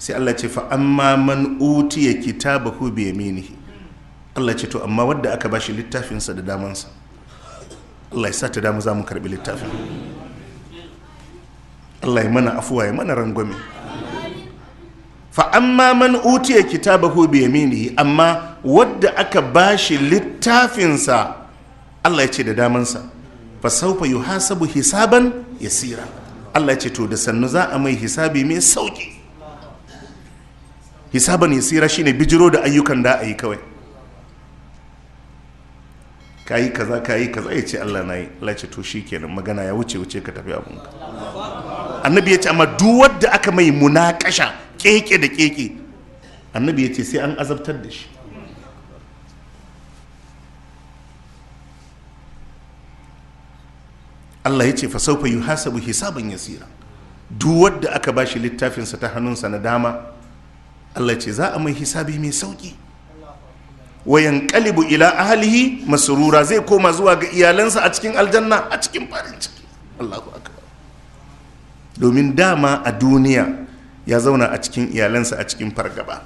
Sai Allah ce fa amma man utiya kitabahu bi yaminihi. Allah ce to amma wadda aka bashi littafinsa da damansa. Allah ya sa ta damu za mu karbi littafin. Allah ya mana afuwa ya mana rangwame. Fa amma man utiya kitabahu bi yaminihi, amma wadda aka bashi littafinsa Allah ya ce da damansa, fa sawfa yuhasabu hisaban yasira. Allah ya ce to da sannu za a mai hisabi mai sauki. Hisaban yasira shine bijiro da ayyukan da a yi kawai. Kayi kaza kayi kaza, ya ce Allah na yi. Allah ya ce to shikenan, magana ya wuce, wuce ka tafi abunka. Annabi ya ce amma duk wadda aka mai munakasha keke da keke, annabi ya ce sai an azabtar da shi. Allah ya ce fa sawfa yuhasabu hisaban yasira. Duk wadda aka bashi littafinsa ta hannunsa na dama, Allah ya ce za a mai hisabi mai sauki. Wa yanqalibu ila ahlihi masrura, zai koma zuwa ga iyalansa a cikin aljanna a cikin farin ciki. Allahu akbar. Domin dama a duniya ya zauna a cikin iyalansa a cikin fargaba.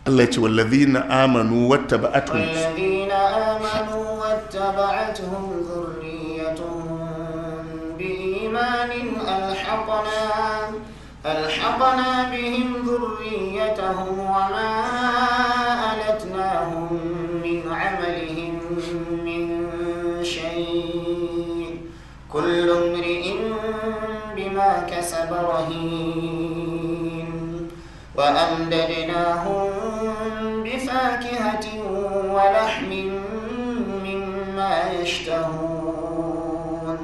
Allah ya ce wallazina amanu wattaba'atuhum والذين آمنوا واتبعتهم ذريتهم بإيمان ألحقنا بهم ذريتهم وما ألتناهم من عملهم من شيء كل امرئ بما كسب رهين وأمددناهم بفاكهة ولحم مما يشتهون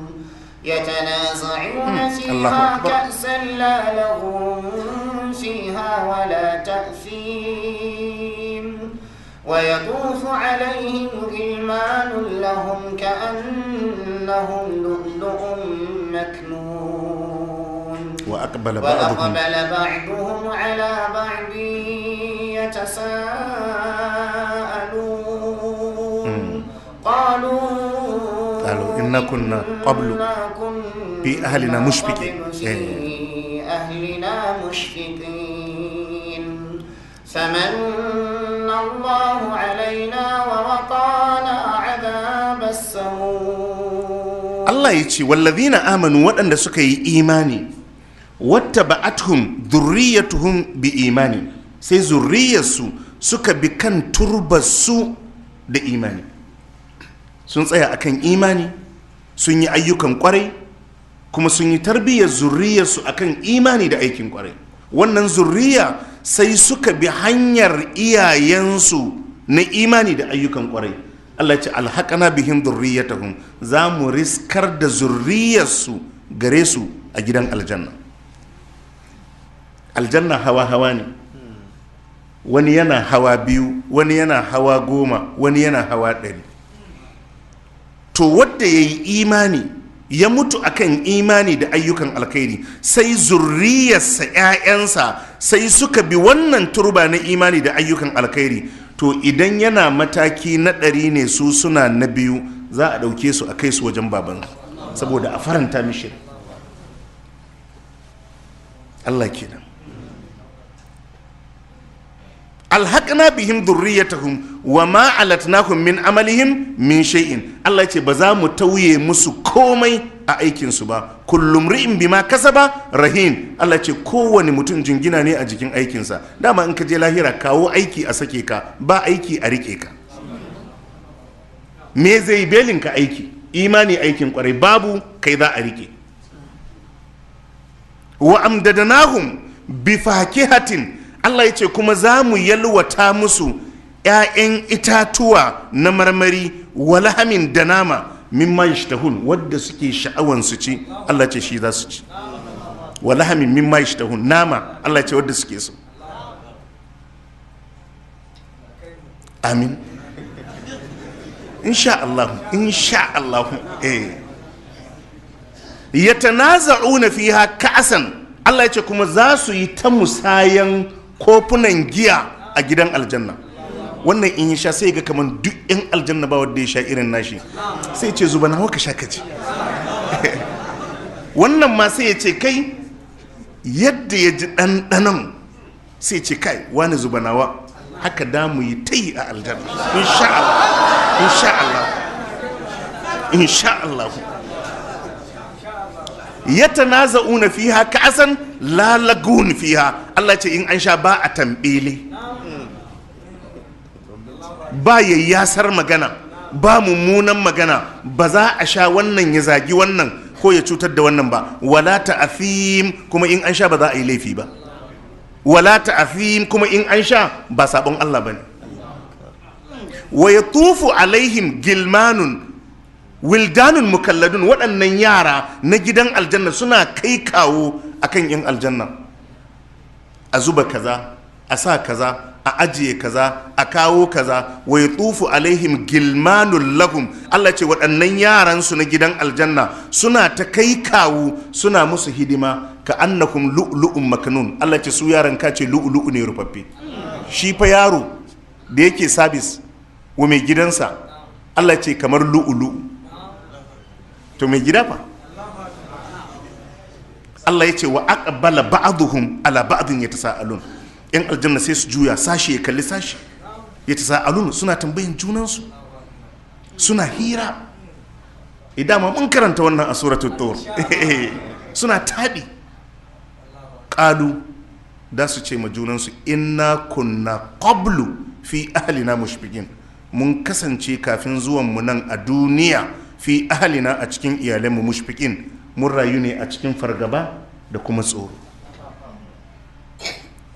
يتنازعون الله فيها أكبر. كأسا لا لغو فيها ولا تأثيم ويطوف عليهم غلمان لهم كأنهم لؤلؤ مكنون wa aqbala ba'dhum وأقبل بعضهم على بعض يتساءلون قالوا قالوا إنا كنا قبل إنا كنا في أهلنا مشفقين. قبل في أهلنا مشفقين فمن الله علينا ووقانا عذاب السموم. Allah ya ce wallazina amanu, waɗanda suka yi imani, wattaba'atuhum dhurriyyatuhum bi imani, sai zurriyarsu suka bi kan turbarsu da imani, sun tsaya akan imani, sun yi ayyukan kwarai, kuma sun yi tarbiyyar zurriyarsu akan imani da aikin kwarai. Wannan zurriya sai suka bi hanyar iyayensu na imani da ayyukan kwarai. Allah ya ce alhaqana bihim dhurriyyatahum, za mu riskar da zurriyarsu gare su a gidan aljanna. Aljanna hawa hawa ne, wani yana hawa 2, wani yana hawa 10, wani yana hawa 100. To wadda ya yi imani ya mutu akan imani da ayyukan alkhairi, sai zurriyarsa 'ya'yansa sai suka bi wannan turba na imani da ayyukan alkhairi, to idan yana mataki na 100 ne su suna na 2, za a ɗauke su a kai su wajen babansu saboda a faranta mishi. Allah kenan. Alhaqna bihim dhurriyyatahum wa ma alatnahum min amalihim min shay'in. Allah ya ce ba za mu tauye musu komai a aikin su ba. Kullum ri'in bima kasaba rahin. Allah ya ce kowane mutum jingina ne a jikin aikinsa. Dama in ka je lahira kawo aiki a sake ka, ba aiki a rike ka. Me zai belin ka aiki? Imani aikin kwarai, babu kai za a rike. Wa amdadanahum bi fakihatin. Allah ya ce kuma za mu yalwata musu 'ya'yan itatuwa na marmari, walahamin da nama, mimma yashtahun, wadda suke sha'awan su ci, Allah ce shi za su ci. Walahamin mimma yashtahun, nama Allah ce wadda suke so. Amin. Insha Allah, insha Allah. Yatanaza'una fiha ka'asan. Allah ya ce kuma za su yi ta musayan kofunan giya a gidan aljanna. Wannan in ya sha sai ga kaman duk yan aljanna ba wanda ya sha irin nashi, sai ce zuba nawa ka sha ka ci. Wannan ma sai ya ce kai Yadda ya ji ɗanɗanon sai ce, "Kai wani, zubanawa." Haka da mu yi ta yi a aljanna, insha Allah, insha Allah, insha Allah. Yatanaza'una fiha ka'asan la lagun fiha. Allah ce in an sha ba a tambele, ba yayyasar magana, ba mummunan magana. Ba za a sha wannan ya zagi wannan ko ya cutar da wannan ba. Wala ta'athim, kuma in an sha ba za a yi laifi ba. Wala ta'athim, kuma in an sha ba sabon Allah bane. Wa yatufu alaihim gilmanun wildanun mukalladun. Waɗannan yara na gidan aljanna suna kai kawo akan yan aljanna, a zuba kaza, a sa kaza, a ajiye kaza, a kawo kaza. Wa yatufu alaihim gilmanun lahum. Allah ce waɗannan yaran su na gidan aljanna suna ta kai kawo, suna musu hidima. Ka annahum lu'lu'un makanun. Allah ce su yaran ka ce lu'lu'u ne rufaffe. Shi fa yaro da yake service wa mai gidansa, Allah ce kamar lu'lu'u. To mai gida fa? Allah ya ce wa aqbala ba'dhum ala ba'dhin yatasaalun. Yan aljanna sai su juya, sashi ya kalli sashi. Yatasaalun, suna tambayin junansu, suna hira. Idan ma mun karanta wannan a suratul Tur, suna taɗi. Qalu, da su ce ma junansu, inna kunna qablu fi ahlina mushfiqin. Mun kasance kafin zuwan mu nan a duniya, fi ahlina, a cikin iyalanmu, mushfiqin, mun rayu ne a cikin fargaba da kuma tsoro.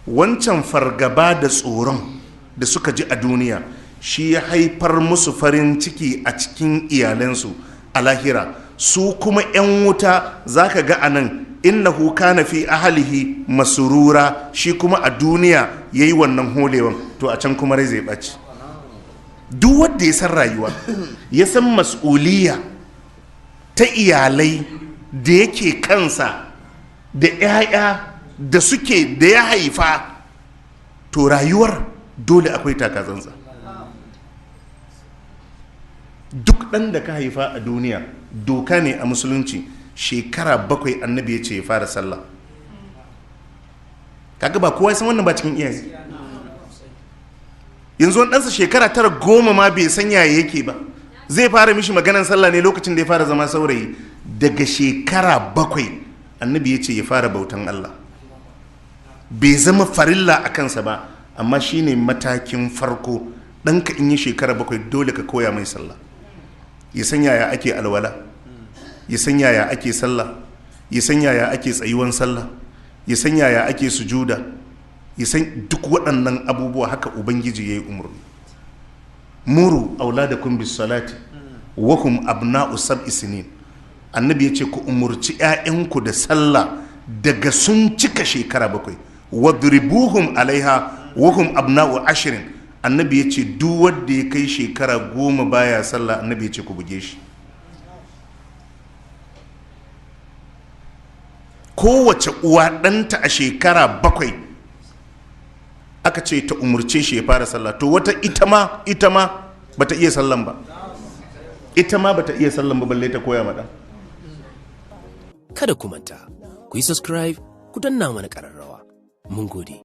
Wancan fargaba da tsoron da suka ji a duniya shi ya haifar musu farin ciki a cikin iyalansu a lahira. Su kuma 'yan wuta, za ka ga anan innahu kana fi ahlihi masurura. Shi kuma a duniya ya yi wannan holewan, to a can kuma rai zai ɓaci. Duk wanda ya san rayuwa, ya san mas'uliya ta iyalai da yake kansa da 'ya'ya da suke da ya haifa, to rayuwar dole akwai takatsantsa. Duk ɗan da ka haifa a duniya, doka ne a musulunci, shekara 7 annabi ya ce ya fara sallah. Kaga ba kowa ya san wannan ba cikin iyaye. Yanzu wani ɗansa shekara 9, 10 ma bai san yaya yake ba, zai fara mishi maganan sallah ne lokacin da ya fara zama saurayi. Daga shekara 7 annabi ya ce ya fara bautan Allah. Bai zama farilla a kansa ba, amma shine matakin farko. Ɗanka in yi shekara 7, dole ka koya mai sallah, ya san yaya ake alwala, ya san yaya ake sallah, ya san yaya ake tsayuwan sallah, ya san yaya ake sujuda, ya san duk waɗannan abubuwa. Haka Ubangiji ya yi umarni: muru auladakum bis salati wa hum abna'u sab'i sinin. Annabi ya ce ku umurci 'ya'yanku da sallah daga sun cika shekara 7. Wadribuhum alaiha wa hum abna'u 10. Annabi ya ce duk wanda ya kai shekara 10 baya sallah, annabi ya ce ku buge shi. Kowace uwa ɗanta a shekara 7 aka ce ta umurce shi ya fara sallah. To wata ita ma bata iya sallan ba, ita ma bata iya sallan ba, balle ta koya ma ɗan. Kada ku manta, ku yi subscribe, ku danna mana ƙararrawa. Mun gode.